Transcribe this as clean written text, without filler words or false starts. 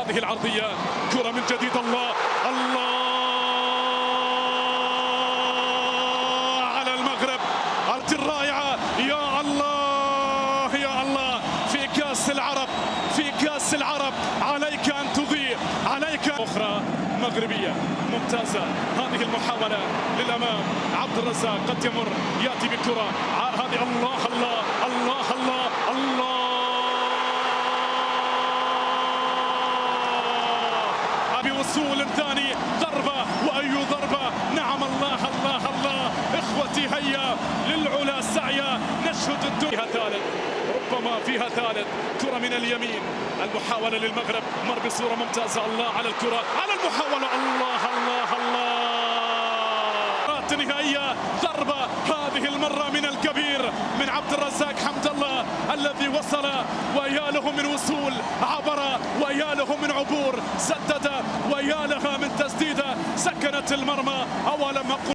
هذه العرضية، كرة من جديد، الله الله على المغرب، أرض الرائعة، يا الله يا الله، في كأس العرب، في كأس العرب عليك أن تضيء، عليك. أخرى مغربية ممتازة، هذه المحاولة للأمام، عبد الرزاق قد يمر، يأتي بكرة هذه، الله الله الله الله الله، بوصول ثاني، ضربة وأي ضربة، نعم الله الله الله، إخوتي هيا للعلا سعيا، نشهد الدنيا ثالث، ربما فيها ثالث. كرة من اليمين، المحاولة للمغرب، مر بصورة ممتازة، الله على الكرة، على المحاولة، الله الله الله، نهائية، ضربة هذه المرة من الكبير، من عبد الرزاق حمد الله الذي وصل، ويا له من وصول، عبر ويا له من عبور، سدد ويا لها من تسديدة، سكنت المرمى. أولم أقل